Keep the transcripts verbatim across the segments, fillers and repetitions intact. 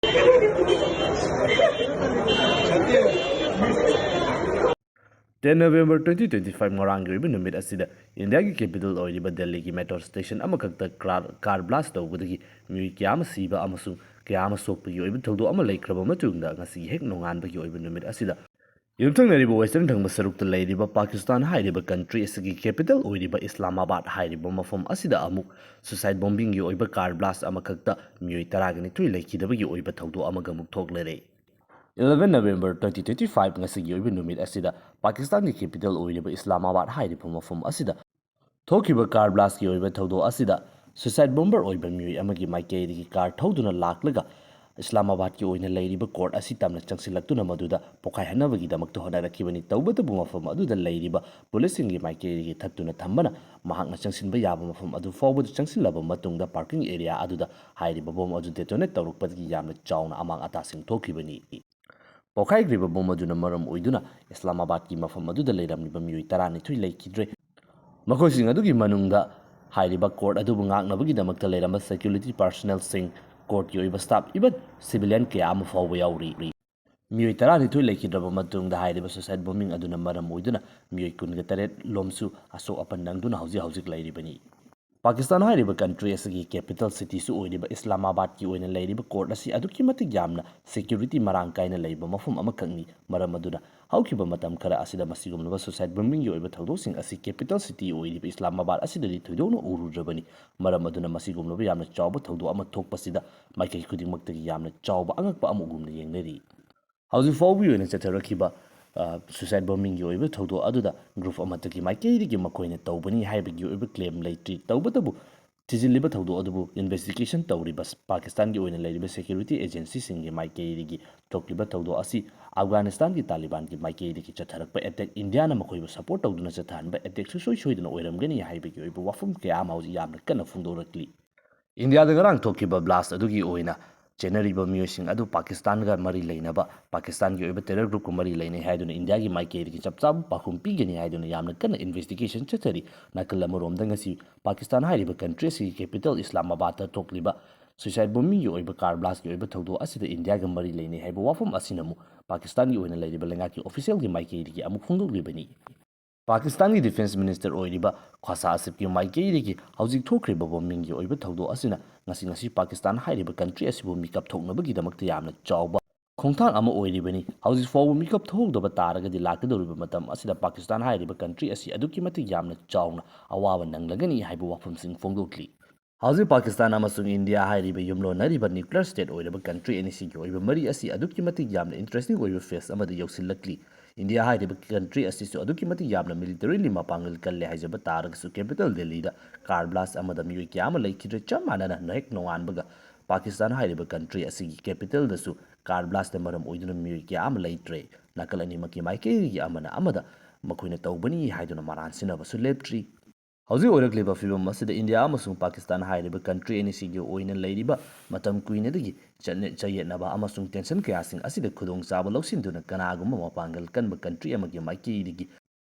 Ten November twenty twenty five ꯉꯔꯥꯡꯒꯤ ꯑꯣꯏꯕ ꯅꯨꯃꯤꯠ ꯑꯁꯤꯗ ꯏꯟꯗꯤꯌꯥꯒꯤ ꯀꯦꯄꯤꯇꯦꯜ ꯑꯣꯏꯔꯤꯕ ꯗꯦꯜꯂꯤꯒꯤ ꯃꯦꯇ꯭ꯔꯣ ꯁ꯭ꯇꯦꯁꯟ ꯑꯃꯈꯛꯇ ꯀꯥꯔ ꯕ꯭ꯂꯥꯁ ꯇꯧꯕꯗꯒꯤ ꯃꯤꯑꯣꯏ ꯀꯌꯥ ꯑꯃ ꯁꯤꯕ ꯑꯃꯁꯨꯡ ꯀꯌꯥ ꯑꯃ ꯁꯣꯛꯄꯒꯤ ꯑꯣꯏꯕ ꯊꯧꯗꯣꯛ ꯑꯃ ꯂꯩꯈ꯭ꯔꯕ ꯃꯇꯨꯡꯗ, ꯉꯁꯤꯒꯤ ꯍꯦꯛ ꯅꯣꯡꯉꯥꯟꯕꯒꯤ ꯑꯣꯏꯕ ꯅꯨꯃꯤꯠ ꯑꯁꯤꯗ ꯌꯨꯝꯊꯪꯅꯔꯤꯕ ꯋꯦꯁꯇꯔꯟ ꯊꯪꯕ ꯁꯔꯨꯛꯇ ꯂꯩꯔꯤꯕ ꯄꯥꯀꯤꯁꯇꯥꯟ ꯍꯥꯏꯔꯤꯕ ꯀꯟꯇ꯭ꯔꯤ ꯑꯁꯤꯒꯤ ꯀꯦꯄꯤꯇꯦꯜ ꯑꯣꯏꯔꯤꯕ ꯏꯁꯂꯥꯃꯥꯕꯥꯗ ꯍꯥꯏꯔꯤꯕ ꯃꯐꯝ ꯑꯁꯤꯗ ꯑꯃꯨꯛ ꯁꯨꯁꯥꯏꯠ ꯕꯣꯝꯕꯤꯡꯒꯤ ꯑꯣꯏꯕ ꯀꯥꯔ ꯕ꯭ꯂꯥꯁ ꯑꯃꯈꯛꯇ ꯃꯤꯑꯣꯏ ꯇꯔꯥꯒ ꯅꯤꯊꯣꯏ ꯂꯩꯈꯤꯗꯕꯒꯤ ꯑꯣꯏꯕ ꯊꯧꯗꯣꯛ ꯑꯃꯒ ꯑꯃꯨꯛ ꯊꯣꯛꯂꯔꯦ꯫ Eleven November twenty twenty five ꯉꯁꯤꯒꯤ ꯑꯣꯏꯕ ꯅꯨꯃꯤꯠ ꯑꯁꯤꯗ ꯄꯥꯀꯤꯁꯇꯥꯟꯒꯤ ꯀꯦꯄꯤꯇꯦꯜ ꯑꯣꯏꯔꯤꯕ ꯏꯁꯂꯥꯃꯥꯕꯥꯗ ꯍꯥꯏꯔꯤꯕ ꯃꯐꯝ ꯑꯁꯤꯗ ꯊꯣꯛꯈꯤꯕ ꯀꯥꯔ ꯕ꯭ꯂꯥꯁꯀꯤ ꯑꯣꯏꯕ ꯊꯧꯗꯣꯛ ꯑꯁꯤꯗ ꯁꯨꯁꯥꯏꯠ ꯕꯣꯝꯕꯔ ꯑꯣꯏꯕ ꯃꯤꯑꯣꯏ ꯑꯃꯒꯤ ꯃꯥꯏꯀꯩꯗꯒꯤ ꯀꯥꯔ ꯊꯧꯗꯨꯅ ꯂꯥꯛꯂꯒ ꯏꯁꯂꯥꯃꯥꯕꯥꯗꯀꯤ ꯑꯣꯏꯅ ꯂꯩꯔꯤꯕ ꯀꯣꯔꯠ ꯑꯁꯤ ꯇꯝꯅ ꯆꯪꯁꯤꯜꯂꯛꯇꯨꯅ ꯃꯗꯨꯗ ꯄꯣꯈꯥꯏꯍꯟꯅꯕꯒꯤꯗꯃꯛꯇ ꯍꯣꯠꯅꯔꯛꯈꯤꯕꯅꯤ꯫ ꯇꯧꯕꯇꯕꯨ ꯃꯐꯝ ꯑꯗꯨꯗ ꯂꯩꯔꯤꯕ ꯄꯨꯂꯤꯁꯁꯤꯡꯒꯤ ꯃꯥꯏꯀꯩꯗꯒꯤ ꯊꯠꯇꯨꯅ ꯊꯝꯕꯅ ꯃꯍꯥꯛꯅ ꯆꯪꯁꯤꯟꯕ ꯌꯥꯕ ꯃꯐꯝ ꯑꯗꯨ ꯐꯥꯎꯕꯗ ꯆꯪꯁꯤꯜꯂꯕ ꯃꯇꯨꯡꯗ ꯄꯥꯔꯀꯤꯡ ꯑꯦꯔꯤꯌꯥ ꯑꯗꯨꯗ ꯍꯥꯏꯔꯤꯕ ꯕꯣꯝ ꯑꯗꯨ ꯗꯦꯇꯣꯅꯦꯠ ꯇꯧꯔꯛꯄꯗꯒꯤ ꯌꯥꯝꯅ ꯆꯥꯎꯅ ꯑꯃꯥꯡ ꯑꯇꯥꯁꯤꯡ ꯊꯣꯛꯈꯤꯕꯅꯤ꯫ ꯄꯣꯈꯥꯏꯈ꯭ꯔꯤꯕ ꯕꯣꯝ ꯑꯗꯨꯅ ꯃꯔꯝ ꯑꯣꯏꯗꯨꯅ ꯏꯁꯂꯥꯃꯥꯕꯥꯗꯀꯤ ꯃꯐꯝ ꯑꯗꯨꯗ ꯂꯩꯔꯝꯂꯤꯕ ꯃꯤꯑꯣꯏ ꯇꯔꯥꯅꯤꯊꯣꯏ ꯂꯩꯈꯤꯗ꯭ꯔꯦ꯫ ꯃꯈꯣꯏꯁꯤꯡ ꯑꯗꯨꯒꯤ ꯃꯅꯨꯡꯗ ꯍꯥꯏꯔꯤꯕ ꯀꯣꯔꯠ ꯑꯗꯨꯕꯨ ꯉꯥꯛꯅꯕꯒꯤꯗꯃꯛꯇ ꯂꯩꯔꯝꯕ ꯁꯦꯀ꯭ꯌꯨꯔꯤꯇꯤ ꯄꯥꯔꯁꯣꯅꯦꯜꯁꯤꯡ, ꯀꯣꯔꯠꯀꯤ ꯑꯣꯏꯕ ꯁ꯭ꯇꯥꯐ, ꯏꯚꯟ ꯁꯤꯚꯤꯂꯤꯌꯟ ꯀꯌꯥ ꯑꯃ ꯐꯥꯎꯕ ꯌꯥꯎꯔꯤ꯫ ꯃꯤꯑꯣꯏ ꯇꯔꯥꯅꯤꯊꯣꯏ ꯂꯩꯈꯤꯗ꯭ꯔꯕ ꯃꯇꯨꯡꯗ ꯍꯥꯏꯔꯤꯕ ꯁꯨꯁꯥꯏꯠ ꯕꯣꯝꯕꯤꯡ ꯑꯗꯨꯅ ꯃꯔꯝ ꯑꯣꯏꯗꯨꯅ ꯃꯤꯑꯣꯏ ꯀꯨꯟꯒ ꯇꯔꯦꯠ ꯂꯣꯝꯁꯨ ꯑꯁꯣꯛ ꯑꯄꯟ ꯅꯪꯗꯨꯅ ꯍꯧꯖꯤꯛ ꯍꯧꯖꯤꯛ ꯂꯩꯔꯤꯕꯅꯤ꯫ ꯄꯥꯀꯤꯁꯇꯥꯟ ꯍꯥꯏꯔꯤꯕ ꯀꯟꯇ꯭ꯔꯤ ꯑꯁꯤꯒꯤ ꯀꯦꯄꯤꯇꯦꯜ ꯁꯤꯇꯤꯁꯨ ꯑꯣꯏꯔꯤꯕ ꯏꯁꯂꯥꯃꯥꯕꯥꯗꯀꯤ ꯑꯣꯏꯅ ꯂꯩꯔꯤꯕ ꯀꯣꯔꯠ ꯑꯁꯤ ꯑꯗꯨꯛꯀꯤ ꯃꯇꯤꯛ ꯌꯥꯝꯅ ꯁꯦꯀ꯭ꯌꯨꯔꯤꯇꯤ ꯃꯔꯥꯡ ꯀꯥꯏꯅ ꯂꯩꯕ ꯃꯐꯝ ꯑꯃꯈꯛꯅꯤ꯫ ꯃꯔꯝ ꯑꯗꯨꯅ ꯍꯧꯈꯤꯕ ꯃꯇꯝ ꯈꯔ ꯑꯁꯤꯗ ꯃꯁꯤꯒꯨꯝꯂꯕ ꯁꯨꯁꯥꯏꯠ ꯕꯣꯝꯕꯤꯡꯒꯤ ꯑꯣꯏꯕ ꯊꯧꯗꯣꯛꯁꯤꯡ ꯑꯁꯤ ꯀꯦꯄꯤꯇꯦꯜ ꯁꯤꯇꯤ ꯑꯣꯏꯔꯤꯕ ꯏꯁꯂꯥꯃꯥꯕꯥꯗ ꯑꯁꯤꯗꯗꯤ ꯊꯣꯏꯗꯣꯛꯅ ꯎꯔꯨꯗ꯭ꯔꯕꯅꯤ꯫ ꯃꯔꯝ ꯑꯗꯨꯅ ꯃꯁꯤꯒꯨꯝꯂꯕ ꯌꯥꯝꯅ ꯆꯥꯎꯕ ꯊꯧꯗꯣꯛ ꯑꯃ ꯊꯣꯛꯄꯁꯤꯗ ꯃꯥꯏꯀꯩ ꯈꯨꯗꯤꯡꯃꯛꯇꯒꯤ ꯌꯥꯝꯅ ꯆꯥꯎꯕ ꯑꯉꯛꯄ ꯑꯃꯒꯨꯝꯅ ꯌꯦꯡꯅꯔꯤ꯫ ꯍꯧꯖꯤꯛ ꯐꯥꯎꯕꯒꯤ ꯑꯣꯏꯅ ꯆꯠꯊꯔꯛꯈꯤꯕ, ꯑ, ꯁꯨꯁꯥꯏꯠ ꯕꯣꯝꯕꯤꯡꯒꯤ ꯑꯣꯏꯕ ꯊꯧꯗꯣꯛ ꯑꯗꯨꯗ ꯒ꯭ꯔꯨꯞ ꯑꯃꯠꯇꯒꯤ ꯃꯥꯏꯀꯩꯗꯒꯤ ꯃꯈꯣꯏꯅ ꯇꯧꯕꯅꯤ ꯍꯥꯏꯕꯒꯤ ꯑꯣꯏꯕ ꯀ꯭ꯂꯦꯝ ꯂꯩꯇ꯭ꯔꯤ꯫ ꯇꯧꯕꯇꯕꯨ ꯊꯤꯖꯤꯜꯂꯤꯕ ꯊꯧꯗꯣꯛ ꯑꯗꯨꯕꯨ ꯏꯟꯚꯦꯁꯇꯤꯒꯦꯁꯟ ꯇꯧꯔꯤꯕ ꯄꯥꯀꯤꯁꯇꯥꯟꯒꯤ ꯑꯣꯏꯅ ꯂꯩꯔꯤꯕ ꯁꯦꯀ꯭ꯌꯨꯔꯤꯇꯤ ꯑꯦꯖꯦꯟꯁꯤꯁꯤꯡꯒꯤ ꯃꯥꯏꯀꯩꯗꯒꯤ ꯊꯣꯛꯂꯤꯕ ꯊꯧꯗꯣꯛ ꯑꯁꯤ ꯑꯐꯒꯥꯅꯤꯁꯇꯥꯟꯒꯤ ꯇꯥꯂꯤꯕꯥꯟꯒꯤ ꯃꯥꯏꯀꯩꯗꯒꯤ ꯆꯠꯊꯔꯛꯄ ꯑꯦꯇꯦꯛ, ꯏꯟꯗꯤꯌꯥꯅ ꯃꯈꯣꯏꯕꯨ ꯁꯄꯣꯔꯠ ꯇꯧꯗꯨꯅ ꯆꯠꯊꯍꯟꯕ ꯑꯦꯇꯦꯛ ꯁꯨꯡꯁꯣꯏ ꯁꯣꯏꯗꯅ ꯑꯣꯏꯔꯝꯒꯅꯤ ꯍꯥꯏꯕꯒꯤ ꯑꯣꯏꯕ ꯋꯥꯐꯝ ꯀꯌꯥ ꯑꯃ ꯍꯧꯖꯤꯛ ꯌꯥꯝꯅ ꯀꯟꯅ ꯐꯣꯡꯗꯣꯔꯛꯂꯤ꯫ ꯏꯟꯗꯤꯌꯥꯗ ꯉꯔꯥꯡ ꯊꯣꯛꯈꯤꯕ ꯕ꯭ꯂꯥꯁ ꯑꯗꯨꯒꯤ ꯑꯣꯏꯅ ꯆꯦꯟꯅꯔꯤꯕ ꯃꯤꯑꯣꯏꯁꯤꯡ ꯑꯗꯨ ꯄꯥꯀꯤꯁꯇꯥꯟꯒ ꯃꯔꯤ ꯂꯩꯅꯕ, ꯄꯥꯀꯤꯁꯇꯥꯟꯒꯤ ꯑꯣꯏꯕ ꯇꯦꯔꯔ ꯒ꯭ꯔꯨꯞꯀ ꯃꯔꯤ ꯂꯩꯅꯩ ꯍꯥꯏꯗꯨꯅ ꯏꯟꯗꯤꯌꯥꯒꯤ ꯃꯥꯏꯀꯩꯗꯒꯤ ꯆꯞ ꯆꯥꯕ ꯄꯥꯎꯈꯨꯝ ꯄꯤꯒꯅꯤ ꯍꯥꯏꯗꯨꯅ ꯌꯥꯝꯅ ꯀꯟꯅ ꯏꯟꯚꯦꯁꯇꯤꯒꯦꯁꯟ ꯆꯠꯊꯔꯤ꯫ ꯅꯥꯀꯜ ꯑꯃꯔꯣꯝꯗ ꯉꯁꯤ ꯄꯥꯀꯤꯁꯇꯥꯟ ꯍꯥꯏꯔꯤꯕ ꯀꯟꯇ꯭ꯔꯤ ꯑꯁꯤꯒꯤ ꯀꯦꯄꯤꯇꯦꯜ ꯏꯁꯂꯥꯃꯥꯕꯥꯗꯇ ꯊꯣꯛꯂꯤꯕ suicide bombingꯒꯤ ꯑꯣꯏꯕ car blastꯀꯤ ꯑꯣꯏꯕ ꯊꯧꯗꯣꯛ ꯑꯁꯤꯗ ꯏꯟꯗꯤꯌꯥꯒ ꯃꯔꯤ ꯂꯩꯅꯩ ꯍꯥꯏꯕ ꯋꯥꯐꯝ ꯑꯁꯤꯅ ꯑꯃꯨꯛ ꯄꯥꯀꯤꯁꯇꯥꯟꯒꯤ ꯑꯣꯏꯅ ꯂꯩꯔꯤꯕ ꯂꯩꯉꯥꯛꯀꯤ officialꯒꯤ ꯃꯥꯏꯀꯩꯗꯒꯤ ꯑꯃꯨꯛ ꯐꯣꯡꯗꯣꯛꯂꯤꯕꯅꯤ꯫ ꯄꯥꯀꯤꯁꯇꯥꯟꯒꯤ defence minister ꯑꯣꯏꯔꯤꯕ ꯈ꯭ꯋꯥꯁꯥ ꯑꯁꯤꯐꯀꯤ ꯃꯥꯏꯀꯩꯗꯒꯤ ꯍꯧꯖꯤꯛ ꯊꯣꯛꯈ꯭ꯔꯤꯕ bombingꯒꯤ ꯑꯣꯏꯕ ꯊꯧꯗꯣꯛ ꯑꯁꯤꯅ ꯉꯁꯤ, ꯉꯁꯤ ꯄꯥꯀꯤꯁꯇꯥꯟ ꯍꯥꯏꯔꯤꯕ country ꯑꯁꯤꯕꯨ ꯃꯤꯀꯞ ꯊꯣꯛꯅꯕꯒꯤꯗꯃꯛꯇ ꯌꯥꯝꯅ ꯆꯥꯎꯕ ꯈꯣꯡꯊꯥꯡ ꯑꯃ ꯑꯣꯏꯔꯤꯕꯅꯤ꯫ ꯍꯧꯖꯤꯛ ꯐꯥꯎꯕ ꯃꯤꯀꯞ ꯊꯣꯛꯍꯧꯗꯕ ꯇꯥꯔꯒꯗꯤ ꯂꯥꯛꯀꯗꯧꯔꯤꯕ ꯃꯇꯝ ꯑꯁꯤꯗ ꯄꯥꯀꯤꯁꯇꯥꯟ ꯍꯥꯏꯔꯤꯕ country ꯑꯁꯤ ꯑꯗꯨꯛꯀꯤ ꯃꯇꯤꯛ ꯌꯥꯝꯅ ꯆꯥꯎꯅ ꯑꯋꯥꯕ ꯅꯪꯂꯒꯅꯤ ꯍꯥꯏꯕ ꯋꯥꯐꯝꯁꯤꯡ ꯐꯣꯡꯗꯣꯛꯂꯤ꯫ ꯍꯧꯖꯤꯛ ꯄꯥꯀꯤꯁꯇꯥꯟ ꯑꯃꯁꯨꯡ ꯏꯟꯗꯤꯌꯥ ꯍꯥꯏꯔꯤꯕ ꯌꯨꯝꯂꯣꯟꯅꯔꯤꯕ nuclear state ꯑꯣꯏꯔꯕ country ꯑꯅꯤꯁꯤꯒꯤ ꯑꯣꯏꯕ ꯃꯔꯤ ꯑꯁꯤ ꯑꯗꯨꯛꯀꯤ ꯃꯇꯤꯛ ꯌꯥꯝꯅ interesting ꯑꯣꯏꯕ phase ꯑꯃꯗ ꯌꯧꯁꯤꯜꯂꯛꯂꯤ꯫ ꯏꯟꯗꯤꯌꯥ ꯍꯥꯏꯔꯤꯕ country ꯑꯁꯤꯁꯨ ꯑꯗꯨꯛꯀꯤ ꯃꯇꯤꯛ ꯌꯥꯝꯅ militarily ꯃꯄꯥꯡꯒꯜ ꯀꯜꯂꯦ ꯍꯥꯏꯖꯕ ꯇꯥꯔꯒꯁꯨ capital ꯗꯦꯜꯂꯤꯗ car blast ꯑꯃꯗ ꯃꯤꯑꯣꯏ ꯀꯌꯥ ꯑꯃ ꯂꯩꯈꯤꯗ꯭ꯔꯦ꯫ ꯆꯞ ꯃꯥꯟꯅꯅ ꯍꯦꯛ ꯅꯣꯡꯉꯥꯟꯕꯒ ꯄꯥꯀꯤꯁꯇꯥꯟ ꯍꯥꯏꯔꯤꯕ country ꯑꯁꯤꯒꯤ capitalꯗꯁꯨ car blastꯅ ꯃꯔꯝ ꯑꯣꯏꯗꯨꯅ ꯃꯤꯑꯣꯏ ꯀꯌꯥ ꯑꯃ ꯂꯩꯇ꯭ꯔꯦ꯫ ꯅꯥꯀꯜ ꯑꯅꯤꯃꯛꯀꯤ ꯃꯥꯏꯀꯩꯗꯒꯤ ꯑꯃꯅ ꯑꯃꯗ ꯃꯈꯣꯏꯅ ꯇꯧꯕꯅꯤ ꯍꯥꯏꯗꯨꯅ ꯃꯔꯥꯟ ꯁꯤꯟꯅꯕꯁꯨ ꯂꯦꯞꯇ꯭ꯔꯤ꯫ ꯍꯧꯖꯤꯛ ꯑꯣꯏꯔꯛꯂꯤꯕ ꯐꯤꯕꯝ ꯑꯁꯤꯗ ꯏꯟꯗꯤꯌꯥ ꯑꯃꯁꯨꯡ ꯄꯥꯀꯤꯁꯇꯥꯟ ꯍꯥꯏꯔꯤꯕ country ꯑꯅꯤꯁꯤꯒꯤ ꯑꯣꯏꯅ ꯂꯩꯔꯤꯕ ꯃꯇꯝ ꯀꯨꯏꯅꯗꯒꯤ ꯆꯠꯅ-, ꯆꯌꯦꯠꯅꯕ ꯑꯃꯁꯨꯡ tension ꯀꯌꯥꯁꯤꯡ ꯑꯁꯤꯗ ꯈꯨꯗꯣꯡꯆꯥꯕ ꯂꯧꯁꯤꯟꯗꯨꯅ ꯀꯅꯥꯒꯨꯝꯕ ꯃꯄꯥꯡꯒꯜ ꯀꯟꯕ country ꯑꯃꯒꯤ ꯃꯥꯏꯀꯩꯗꯒꯤ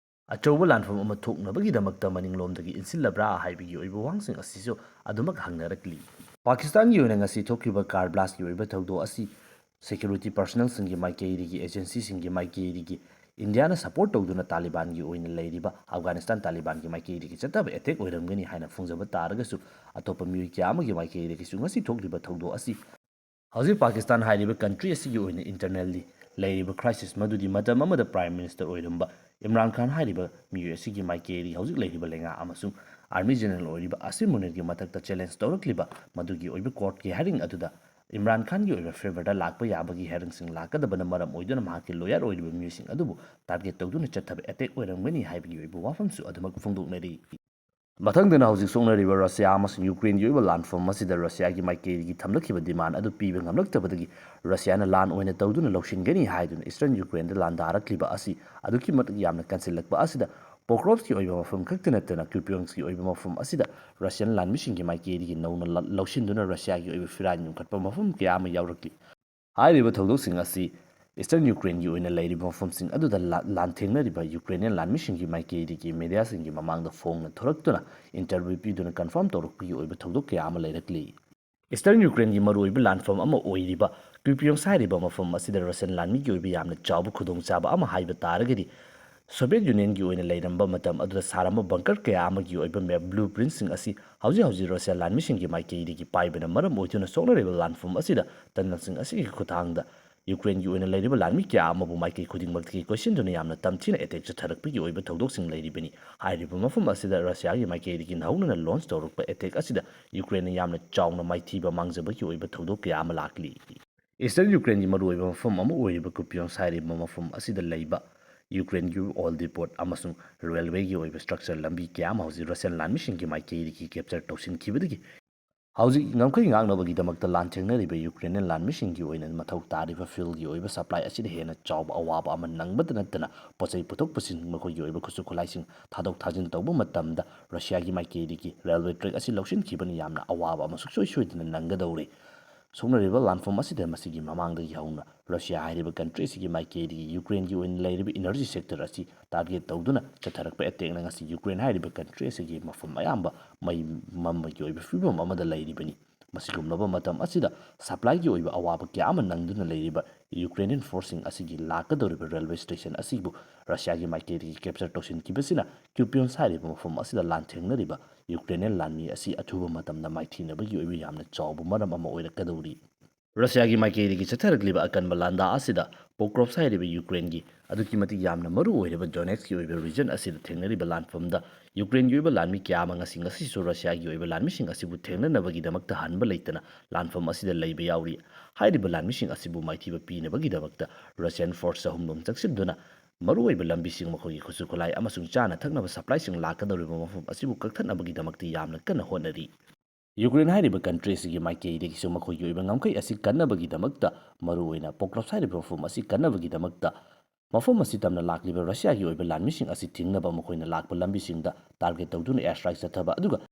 ꯑꯆꯧꯕ ꯂꯥꯟꯐꯝ ꯑꯃ ꯊꯣꯛꯅꯕꯒꯤꯗꯃꯛꯇ ꯃꯅꯤꯡꯂꯣꯝꯗꯒꯤ ꯏꯟꯁꯤꯜꯂꯕ꯭ꯔꯥ ꯍꯥꯏꯕꯒꯤ ꯑꯣꯏꯕ ꯋꯥꯍꯪꯁꯤꯡ ꯑꯁꯤꯁꯨ ꯑꯗꯨꯃꯛ ꯍꯪꯅꯔꯛꯂꯤ꯫ ꯄꯥꯀꯤꯁꯇꯥꯟꯒꯤ ꯑꯣꯏꯅ ꯉꯁꯤ ꯊꯣꯛꯈꯤꯕ car blastꯀꯤ ꯑꯣꯏꯕ ꯊꯧꯗꯣꯛ ꯑꯁꯤ security personnelꯁꯤꯡꯒꯤ ꯃꯥꯏꯀꯩꯗꯒꯤ, agencyꯁꯤꯡꯒꯤ ꯃꯥꯏꯀꯩꯗꯒꯤ, ꯏꯟꯗꯤꯌꯥꯅ support ꯇꯧꯗꯨꯅ ꯇꯥꯂꯤꯕꯥꯟꯒꯤ ꯑꯣꯏꯅ ꯂꯩꯔꯤꯕ ꯑꯐꯒꯥꯅꯤꯁꯇꯥꯟ ꯇꯥꯂꯤꯕꯥꯟꯒꯤ ꯃꯥꯏꯀꯩꯗꯒꯤ ꯆꯠꯊꯕ attack ꯑꯣꯏꯔꯝꯒꯅꯤ ꯍꯥꯏꯅ ꯐꯣꯡꯖꯕ ꯇꯥꯔꯒꯁꯨ, ꯑꯇꯣꯞꯄ ꯃꯤꯑꯣꯏ ꯀꯌꯥ ꯑꯃꯒꯤ ꯃꯥꯏꯀꯩꯗꯒꯤꯁꯨ ꯉꯁꯤ ꯊꯣꯛꯂꯤꯕ ꯊꯧꯗꯣꯛ ꯑꯁꯤ ꯍꯧꯖꯤꯛ ꯄꯥꯀꯤꯁꯇꯥꯟ ꯍꯥꯏꯔꯤꯕ country ꯑꯁꯤꯒꯤ ꯑꯣꯏꯅ internally ꯂꯩꯔꯤꯕ crisis, ꯃꯗꯨꯗꯤ ꯃꯇꯝ ꯑꯃꯗ prime minister ꯑꯣꯏꯔꯝꯕ ꯏꯝꯔꯥꯟ ꯈꯥꯟ ꯍꯥꯏꯔꯤꯕ ꯃꯤꯑꯣꯏ ꯑꯁꯤꯒꯤ ꯃꯥꯏꯀꯩꯗꯒꯤ ꯍꯧꯖꯤꯛ ꯂꯩꯔꯤꯕ ꯂꯩꯉꯥꯛ ꯑꯃꯁꯨꯡ army general ꯑꯣꯏꯔꯤꯕ ꯑꯁꯤꯝ ꯃꯨꯅꯤꯔꯒꯤ ꯃꯊꯛꯇ challenge ꯇꯧꯔꯛꯂꯤꯕ ꯃꯗꯨꯒꯤ ꯑꯣꯏꯕ courtꯀꯤ hearing ꯑꯗꯨꯗ ꯏꯝꯔꯥꯟ ꯈꯥꯟꯒꯤ ꯑꯣꯏꯕ favourꯗ ꯂꯥꯛꯄ ꯌꯥꯕꯒꯤ hearingꯁꯤꯡ ꯂꯥꯛꯀꯗꯕꯅ ꯃꯔꯝ ꯑꯣꯏꯗꯨꯅ ꯃꯍꯥꯛꯀꯤ lawyer ꯑꯣꯏꯔꯤꯕ ꯃꯤꯑꯣꯏꯁꯤꯡ ꯑꯗꯨꯕꯨ target ꯇꯧꯗꯨꯅ ꯆꯠꯊꯕ attack ꯑꯣꯏꯔꯝꯒꯅꯤ ꯍꯥꯏꯕꯒꯤ ꯑꯣꯏꯕ ꯋꯥꯐꯝꯁꯨ ꯑꯗꯨꯃꯛ ꯐꯣꯡꯗꯣꯛꯅꯔꯤ꯫ ꯃꯊꯪꯗꯅ ꯍꯧꯖꯤꯛ ꯁꯣꯛꯅꯔꯤꯕ ꯔꯁꯤꯌꯥ ꯑꯃꯁꯨꯡ ꯌꯨꯀ꯭ꯔꯦꯟꯒꯤ ꯑꯣꯏꯕ ꯂꯥꯟꯐꯝ ꯑꯁꯤꯗ ꯔꯁꯤꯌꯥꯒꯤ ꯃꯥꯏꯀꯩꯗꯒꯤ ꯊꯝꯂꯛꯈꯤꯕ demand ꯑꯗꯨ ꯄꯤꯕ ꯉꯝꯂꯛꯇꯕꯗꯒꯤ ꯔꯁꯤꯌꯥꯅ ꯂꯥꯟ ꯑꯣꯏꯅ ꯇꯧꯗꯨꯅ ꯂꯧꯁꯤꯟꯒꯅꯤ ꯍꯥꯏꯗꯨꯅ Eastern Ukraineꯗ ꯂꯥꯟꯗꯥꯔꯛꯂꯤꯕ ꯑꯁꯤ ꯑꯗꯨꯛꯀꯤ ꯃꯇꯤꯛ ꯌꯥꯝꯅ ꯀꯟꯁꯤꯜꯂꯛꯄ ꯑꯁꯤꯗ Pokrovskꯒꯤ ꯑꯣꯏꯕ ꯃꯐꯝ ꯈꯛꯇ ꯅꯠꯇꯅ Kupianskꯒꯤ ꯑꯣꯏꯕ ꯃꯐꯝ ꯑꯁꯤꯗ Russian ꯂꯥꯟꯃꯤꯁꯤꯡꯒꯤ ꯃꯥꯏꯀꯩꯗꯒꯤ ꯅꯧꯅ ꯂ-, ꯂꯧꯁꯤꯟꯗꯨꯅ ꯔꯁꯤꯌꯥꯒꯤ ꯑꯣꯏꯕ ꯐꯤꯔꯥꯟ ꯌꯨꯝꯈꯠꯄ ꯃꯐꯝ ꯀꯌꯥ ꯑꯃ ꯌꯥꯎꯔꯛꯂꯤ꯫ ꯍꯥꯏꯔꯤꯕ ꯊꯧꯗꯣꯛꯁꯤꯡ ꯑꯁꯤ Eastern Ukraineꯒꯤ ꯑꯣꯏꯅ ꯂꯩꯔꯤꯕ ꯃꯐꯝꯁꯤꯡ ꯑꯗꯨꯗ ꯂꯥ-, ꯂꯥꯟꯊꯦꯡꯅꯔꯤꯕ Ukrainian ꯂꯥꯟꯃꯤꯁꯤꯡꯒꯤ ꯃꯥꯏꯀꯩꯗꯒꯤ mediaꯁꯤꯡꯒꯤ ꯃꯃꯥꯡꯗ ꯐꯣꯡꯅ ꯊꯣꯔꯛꯇꯨꯅ interview ꯄꯤꯗꯨꯅ confirm ꯇꯧꯔꯛꯄꯒꯤ ꯑꯣꯏꯕ ꯊꯧꯗꯣꯛ ꯀꯌꯥ ꯑꯃ ꯂꯩꯔꯛꯂꯤ꯫ Eastern Ukraineꯒꯤ ꯃꯔꯨꯑꯣꯏꯕ ꯂꯥꯟꯐꯝ ꯑꯃ ꯑꯣꯏꯔꯤꯕ Kupiansk ꯍꯥꯏꯔꯤꯕ ꯃꯐꯝ ꯑꯁꯤꯗ Russian ꯂꯥꯟꯃꯤꯒꯤ ꯑꯣꯏꯕ ꯌꯥꯝꯅ ꯆꯥꯎꯕ ꯈꯨꯗꯣꯡꯆꯥꯕ ꯑꯃ ꯍꯥꯏꯕ ꯇꯥꯔꯒꯗꯤ, Soviet Unionꯒꯤ ꯑꯣꯏꯅ ꯂꯩꯔꯝꯕ ꯃꯇꯝ ꯑꯗꯨꯗ ꯁꯥꯔꯝꯕ bunker ꯀꯌꯥ ꯑꯃꯒꯤ ꯑꯣꯏꯕ map blueprintꯁꯤꯡ ꯑꯁꯤ ꯍꯧꯖꯤꯛ ꯍꯧꯖꯤꯛ Russia ꯂꯥꯟꯃꯤꯁꯤꯡꯒꯤ ꯃꯥꯏꯀꯩꯗꯒꯤ ꯄꯥꯏꯕꯅ ꯃꯔꯝ ꯑꯣꯏꯗꯨꯅ ꯁꯣꯛꯅꯔꯤꯕ ꯂꯥꯟꯐꯝ ꯑꯁꯤꯗ tunnelꯁꯤꯡ ꯑꯁꯤꯒꯤ ꯈꯨꯠꯊꯥꯡꯗ Ukraineꯒꯤ ꯑꯣꯏꯅ ꯂꯩꯔꯤꯕ ꯂꯥꯟꯃꯤ ꯀꯌꯥ ꯑꯃꯕꯨ ꯃꯥꯏꯀꯩ ꯈꯨꯗꯤꯡꯃꯛꯇꯒꯤ ꯀꯣꯏꯁꯤꯟꯗꯨꯅ ꯌꯥꯝꯅ ꯇꯝꯊꯤꯅ attack ꯆꯠꯊꯔꯛꯄꯒꯤ ꯑꯣꯏꯕ ꯊꯧꯗꯣꯛꯁꯤꯡ ꯂꯩꯔꯤꯕꯅꯤ꯫ ꯍꯥꯏꯔꯤꯕ ꯃꯐꯝ ꯑꯁꯤꯗ Russiaꯒꯤ ꯃꯥꯏꯀꯩꯗꯒꯤ ꯍꯧꯅꯅ launch ꯇꯧꯔꯛꯄ attack ꯑꯁꯤꯗ Ukraineꯅ ꯌꯥꯝꯅ ꯆꯥꯎꯅ ꯃꯥꯏꯊꯤꯕ ꯃꯥꯡꯖꯕꯒꯤ ꯑꯣꯏꯕ ꯊꯧꯗꯣꯛ ꯀꯌꯥ ꯑꯃ ꯂꯥꯛꯂꯤ꯫ Eastern Ukraineꯒꯤ ꯃꯔꯨꯑꯣꯏꯕ ꯃꯐꯝ ꯑꯃ ꯑꯣꯏꯔꯤꯕ Kupiansk ꯍꯥꯏꯔꯤꯕ ꯃꯐꯝ ꯑꯁꯤꯗ ꯂꯩꯕ Ukraineꯒꯤ oil depot ꯑꯃꯁꯨꯡ railwayꯒꯤ ꯑꯣꯏꯕ structure ꯂꯝꯕꯤ ꯀꯌꯥ ꯑꯃ ꯍꯧꯖꯤꯛ Russian ꯂꯥꯟꯃꯤꯁꯤꯡꯒꯤ ꯃꯥꯏꯀꯩꯗꯒꯤ capture ꯇꯧꯁꯤꯟꯈꯤꯕꯗꯒꯤ ꯍꯧꯖꯤꯛ ꯉꯝꯈꯩ ꯉꯥꯛꯅꯕꯒꯤꯗꯃꯛꯇ ꯂꯥꯟꯊꯦꯡꯅꯔꯤꯕ Ukrainian ꯂꯥꯟꯃꯤꯁꯤꯡꯒꯤ ꯑꯣꯏꯅ ꯃꯊꯧ ꯇꯥꯔꯤꯕ fuelꯒꯤ ꯑꯣꯏꯕ supply ꯑꯁꯤꯗ ꯍꯦꯟꯅ ꯆꯥꯎꯕ ꯑꯋꯥꯕ ꯑꯃ ꯅꯪꯕꯇ ꯅꯠꯇꯅ ꯄꯣꯠꯆꯩ ꯄꯨꯊꯣꯛ ꯄꯨꯁꯤꯟ, ꯃꯈꯣꯏꯒꯤ ꯑꯣꯏꯕ ꯈꯨꯠꯁꯨ ꯈꯨꯠꯂꯥꯏꯁꯤꯡ ꯊꯥꯗꯣꯛ ꯊꯥꯖꯤꯟ ꯇꯧꯕ ꯃꯇꯝꯗ Russiaꯒꯤ ꯃꯥꯏꯀꯩꯗꯒꯤ railway track ꯑꯁꯤ ꯂꯧꯁꯤꯟꯈꯤꯕꯅ ꯌꯥꯝꯅ ꯑꯋꯥꯕ ꯑꯃ ꯁꯨꯡꯁꯣꯏ ꯁꯣꯏꯗꯅ ꯅꯪꯒꯗꯧꯔꯤ꯫ ꯁꯣꯛꯅꯔꯤꯕ ꯂꯥꯟꯐꯝ ꯑꯁꯤꯗ ꯃꯁꯤꯒꯤ ꯃꯃꯥꯡꯗꯒꯤ ꯍꯧꯅ Russia ꯍꯥꯏꯔꯤꯕ country ꯑꯁꯤꯒꯤ ꯃꯥꯏꯀꯩꯗꯒꯤ Ukraineꯒꯤ ꯑꯣꯏꯅ ꯂꯩꯔꯤꯕ energy sector ꯑꯁꯤ target ꯇꯧꯗꯨꯅ ꯆꯠꯊꯔꯛꯄ attackꯅ ꯉꯁꯤ Ukraine ꯍꯥꯏꯔꯤꯕ country ꯑꯁꯤꯒꯤ ꯃꯐꯝ ꯑꯌꯥꯝꯕ ꯃꯩ ꯃꯝꯕꯒꯤ ꯑꯣꯏꯕ ꯐꯤꯕꯝ ꯑꯃꯗ ꯂꯩꯔꯤꯕꯅꯤ꯫ ꯃꯁꯤꯒꯨꯝꯂꯕ ꯃꯇꯝ ꯑꯁꯤꯗ supplyꯒꯤ ꯑꯣꯏꯕ ꯑꯋꯥꯕ ꯀꯌꯥ ꯑꯃ ꯅꯪꯗꯨꯅ ꯂꯩꯔꯤꯕ Ukrainian forceꯁꯤꯡ ꯑꯁꯤꯒꯤ ꯂꯥꯛꯀꯗꯧꯔꯤꯕ railway station ꯑꯁꯤꯕꯨ Russiaꯒꯤ ꯃꯥꯏꯀꯩꯗꯒꯤ capture ꯇꯧꯁꯤꯟꯈꯤꯕꯁꯤꯅ Kupiansk ꯍꯥꯏꯔꯤꯕ ꯃꯐꯝ ꯑꯁꯤꯗ ꯂꯥꯟꯊꯦꯡꯅꯔꯤꯕ Ukrainian ꯂꯥꯟꯃꯤ ꯑꯁꯤ ꯑꯊꯨꯕ ꯃꯇꯝꯗ ꯃꯥꯏꯊꯤꯅꯕꯒꯤ ꯑꯣꯏꯕ ꯌꯥꯝꯅ ꯆꯥꯎꯕ ꯃꯔꯝ ꯑꯃ ꯑꯣꯏꯔꯛꯀꯗꯧꯔꯤ꯫ Russiaꯒꯤ ꯃꯥꯏꯀꯩꯗꯒꯤ ꯆꯠꯊꯔꯛꯂꯤꯕ ꯑꯀꯟꯕ ꯂꯥꯟꯗꯥ ꯑꯁꯤꯗ Pokrovsk ꯍꯥꯏꯔꯤꯕ Ukraineꯒꯤ ꯑꯗꯨꯛꯀꯤ ꯃꯇꯤꯛ ꯌꯥꯝꯅ ꯃꯔꯨ ꯑꯣꯏꯔꯤꯕ Donetskꯀꯤ ꯑꯣꯏꯕ region ꯑꯁꯤꯗ ꯊꯦꯡꯅꯔꯤꯕ ꯂꯥꯟꯐꯝꯗ Ukraineꯒꯤ ꯑꯣꯏꯕ ꯂꯥꯟꯃꯤ ꯀꯌꯥ ꯑꯃ ꯉꯁꯤ ꯉꯁꯤꯁꯨ Russiaꯒꯤ ꯑꯣꯏꯕ ꯂꯥꯟꯃꯤꯁꯤꯡ ꯑꯁꯤꯕꯨ ꯊꯦꯡꯅꯅꯕꯒꯤꯗꯃꯛꯇ ꯍꯟꯕ ꯂꯩꯇꯅ ꯂꯥꯟꯐꯝ ꯑꯁꯤꯗ ꯂꯩꯕ ꯌꯥꯎꯔꯤ꯫ ꯍꯥꯏꯔꯤꯕ ꯂꯥꯟꯃꯤꯁꯤꯡ ꯑꯁꯤꯕꯨ ꯃꯥꯏꯊꯤꯕ ꯄꯤꯅꯕꯒꯤꯗꯃꯛꯇ Russian force ꯆꯍꯨꯝꯔꯣꯝ ꯆꯪꯁꯤꯟꯗꯨꯅ ꯃꯔꯨꯑꯣꯏꯕ ꯂꯝꯕꯤꯁꯤꯡ, ꯃꯈꯣꯏꯒꯤ ꯈꯨꯠꯁꯨ ꯈꯨꯠꯂꯥꯏ ꯑꯃꯁꯨꯡ ꯆꯥꯅ ꯊꯛꯅꯕ supplyꯁꯤꯡ ꯂꯥꯛꯀꯗꯧꯔꯤꯕ ꯃꯐꯝ ꯑꯁꯤꯕꯨ ꯀꯛꯊꯠꯅꯕꯒꯤꯗꯃꯛꯇ ꯌꯥꯝꯅ ꯀꯟꯅ ꯍꯣꯠꯅꯔꯤ꯫ Ukraine ꯍꯥꯏꯔꯤꯕ country ꯑꯁꯤꯒꯤ ꯃꯥꯏꯀꯩꯗꯒꯤꯁꯨ ꯃꯈꯣꯏꯒꯤ ꯑꯣꯏꯕ ꯉꯝꯈꯩ ꯑꯁꯤ ꯀꯟꯅꯕꯒꯤꯗꯃꯛꯇ, ꯃꯔꯨꯑꯣꯏꯅ Pokrovsk ꯍꯥꯏꯔꯤꯕ ꯃꯐꯝ ꯑꯁꯤ ꯀꯟꯅꯕꯒꯤꯗꯃꯛꯇ, ꯃꯐꯝ ꯑꯁꯤ ꯇꯝꯅ ꯂꯥꯛꯂꯤꯕ Russiaꯒꯤ ꯑꯣꯏꯕ ꯂꯥꯟꯃꯤꯁꯤꯡ ꯑꯁꯤ ꯊꯤꯡꯅꯕ ꯃꯈꯣꯏꯅ ꯂꯥꯛꯄ ꯂꯝꯕꯤꯁꯤꯡꯗ target ꯇꯧꯗꯨꯅ air strike ꯆꯠꯊꯕ, ꯑꯗꯨꯒ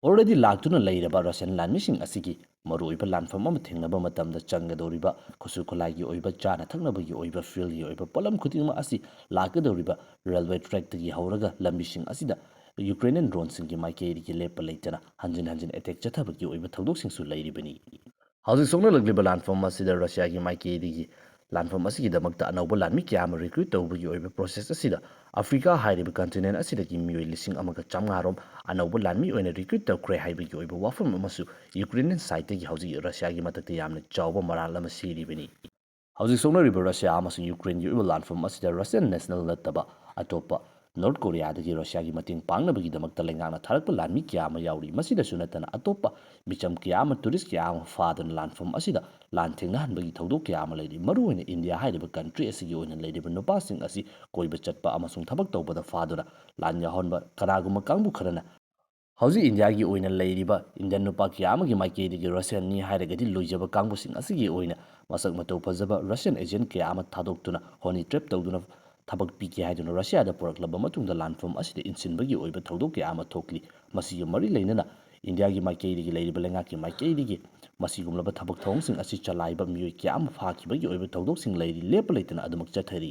already ꯂꯥꯛꯇꯨꯅ ꯂꯩꯔꯕ Russian ꯂꯥꯟꯃꯤꯁꯤꯡ ꯑꯁꯤꯒꯤ ꯃꯔꯨꯑꯣꯏꯕ ꯂꯥꯟꯐꯝ ꯑꯃ ꯊꯦꯡꯅꯕ ꯃꯇꯝꯗ ꯆꯪꯒꯗꯧꯔꯤꯕ ꯈꯨꯠꯁꯨ ꯈꯨꯠꯂꯥꯏꯒꯤ ꯑꯣꯏꯕ, ꯆꯥꯅ ꯊꯛꯅꯕꯒꯤ ꯑꯣꯏꯕ, fuelꯒꯤ ꯑꯣꯏꯕ ꯄꯣꯠꯂꯝ ꯈꯨꯗꯤꯡꯃꯛ ꯑꯁꯤ ꯂꯥꯛꯀꯗꯧꯔꯤꯕ railway trackꯇꯒꯤ ꯍꯧꯔꯒ ꯂꯝꯕꯤꯁꯤꯡ ꯑꯁꯤꯗ Ukrainian droneꯁꯤꯡꯒꯤ ꯃꯥꯏꯀꯩꯗꯒꯤ ꯂꯦꯞꯄ ꯂꯩꯇꯅ ꯍꯟꯖꯤꯟ ꯍꯟꯖꯤꯟ attack ꯆꯠꯊꯕꯒꯤ ꯑꯣꯏꯕ ꯊꯧꯗꯣꯛꯁꯤꯡꯁꯨ ꯂꯩꯔꯤꯕꯅꯤ꯫ ꯍꯧꯖꯤꯛ ꯁꯣꯛꯅꯔꯛꯂꯤꯕ ꯂꯥꯟꯐꯝ ꯑꯁꯤꯗ ꯔꯁꯤꯌꯥꯒꯤ ꯃꯥꯏꯀꯩꯗꯒꯤ ꯂꯥꯟꯐꯝ ꯑꯁꯤꯒꯤꯗꯃꯛꯇ ꯑꯅꯧꯕ ꯂꯥꯟꯃꯤ ꯀꯌꯥ ꯑꯃ recruit ꯇꯧꯕꯒꯤ ꯑꯣꯏꯕ process ꯑꯁꯤꯗ ꯑꯐ꯭ꯔꯤꯀꯥ ꯍꯥꯏꯔꯤꯕ continent ꯑꯁꯤꯗꯒꯤ ꯃꯤꯑꯣꯏ ꯂꯤꯁꯤꯡ ꯑꯃꯒ ꯆꯥꯝꯃꯉꯥ ꯔꯣꯝ ꯑꯅꯧꯕ ꯂꯥꯟꯃꯤ ꯑꯣꯏꯅ recruit ꯇꯧꯈ꯭ꯔꯦ ꯍꯥꯏꯕꯒꯤ ꯑꯣꯏꯕ ꯋꯥꯐꯝ ꯑꯃꯁꯨ Ukrainian sideꯇꯒꯤ ꯍꯧꯖꯤꯛ ꯔꯁꯤꯌꯥꯒꯤ ꯃꯊꯛꯇ ꯌꯥꯝꯅ ꯆꯥꯎꯕ ꯃꯔꯥꯜ ꯑꯃ ꯁꯤꯔꯤꯕꯅꯤ꯫ ꯍꯧꯖꯤꯛ ꯁꯣꯛꯅꯔꯤꯕ ꯔꯁꯤꯌꯥ ꯑꯃꯁꯨꯡ ꯌꯨꯀ꯭ꯔꯦꯟꯒꯤ ꯑꯣꯏꯕ ꯂꯥꯟꯐꯝ ꯑꯁꯤꯗ Russian national ꯅꯠꯇꯕ ꯑꯇꯣꯞꯄ North Koreaꯗꯒꯤ ꯔꯁꯤꯌꯥꯒꯤ ꯃꯇꯦꯡ ꯄꯥꯡꯅꯕꯒꯤꯗꯃꯛꯇ ꯂꯩꯉꯥꯛꯅ ꯊꯥꯔꯛꯄ ꯂꯥꯟꯃꯤ ꯀꯌꯥ ꯑꯃ ꯌꯥꯎꯔꯤ꯫ ꯃꯁꯤꯗꯁꯨ ꯅꯠꯇꯅ ꯑꯇꯣꯞꯄ ꯃꯤꯆꯝ ꯀꯌꯥ ꯑꯃ, tourist ꯀꯌꯥ ꯑꯃ ꯐꯥꯗꯨꯅ ꯂꯥꯟꯐꯝ ꯑꯁꯤꯗ ꯂꯥꯟ ꯊꯦꯡꯅꯍꯟꯕꯒꯤ ꯊꯧꯗꯣꯛ ꯀꯌꯥ ꯑꯃ ꯂꯩꯔꯤ꯫ ꯃꯔꯨꯑꯣꯏꯅ ꯏꯟꯗꯤꯌꯥ ꯍꯥꯏꯔꯤꯕ country ꯑꯁꯤꯒꯤ ꯑꯣꯏꯅ ꯂꯩꯔꯤꯕ ꯅꯨꯄꯥꯁꯤꯡ ꯑꯁꯤ ꯀꯣꯏꯕ ꯆꯠꯄ ꯑꯃꯁꯨꯡ ꯊꯕꯛ ꯇꯧꯕꯗ ꯐꯥꯗꯨꯅ ꯂꯥꯟ ꯌꯥꯎꯍꯟꯕ, ꯀꯅꯥꯒꯨꯝꯕ ꯀꯥꯡꯕꯨ ꯈꯔꯅ ꯍꯧꯖꯤꯛ ꯏꯟꯗꯤꯌꯥꯒꯤ ꯑꯣꯏꯅ ꯂꯩꯔꯤꯕ Indian ꯅꯨꯄꯥ ꯀꯌꯥ ꯑꯃꯒꯤ ꯃꯥꯏꯀꯩꯗꯒꯤ Russianꯅꯤ ꯍꯥꯏꯔꯒꯗꯤ ꯂꯣꯏꯖꯕ ꯀꯥꯡꯕꯨꯁꯤꯡ ꯑꯁꯤꯒꯤ ꯑꯣꯏꯅ ꯃꯁꯛ ꯃꯇꯧ ꯐꯖꯕ Russian agent ꯀꯌꯥ ꯑꯃ ꯊꯥꯗꯣꯛꯇꯨꯅ honey trap ꯇꯧꯗꯨꯅ ꯊꯕꯛ ꯄꯤꯒꯦ ꯍꯥꯏꯗꯨꯅ ꯔꯁꯤꯌꯥꯗ ꯄꯨꯔꯛꯂꯕ ꯃꯇꯨꯡꯗ ꯂꯥꯟꯐꯝ ꯑꯁꯤꯗ ꯏꯟꯁꯤꯟꯕꯒꯤ ꯑꯣꯏꯕ ꯊꯧꯗꯣꯛ ꯀꯌꯥ ꯑꯃ ꯊꯣꯛꯂꯤ꯫ ꯃꯁꯤꯒ ꯃꯔꯤ ꯂꯩꯅꯅ ꯏꯟꯗꯤꯌꯥꯒꯤ ꯃꯥꯏꯀꯩꯗꯒꯤ ꯂꯩꯔꯤꯕ ꯂꯩꯉꯥꯛꯀꯤ ꯃꯥꯏꯀꯩꯗꯒꯤ ꯃꯁꯤꯒꯨꯝꯂꯕ ꯊꯕꯛ ꯊꯧꯔꯝꯁꯤꯡ ꯑꯁꯤ ꯆꯂꯥꯏꯕ ꯃꯤꯑꯣꯏ ꯀꯌꯥ ꯑꯃ ꯐꯥꯈꯤꯕꯒꯤ ꯑꯣꯏꯕ ꯊꯧꯗꯣꯛꯁꯤꯡ ꯂꯩꯔꯤ꯫ ꯂꯦꯞꯄ ꯂꯩꯇꯅ ꯑꯗꯨꯃꯛ ꯆꯠꯊꯔꯤ꯫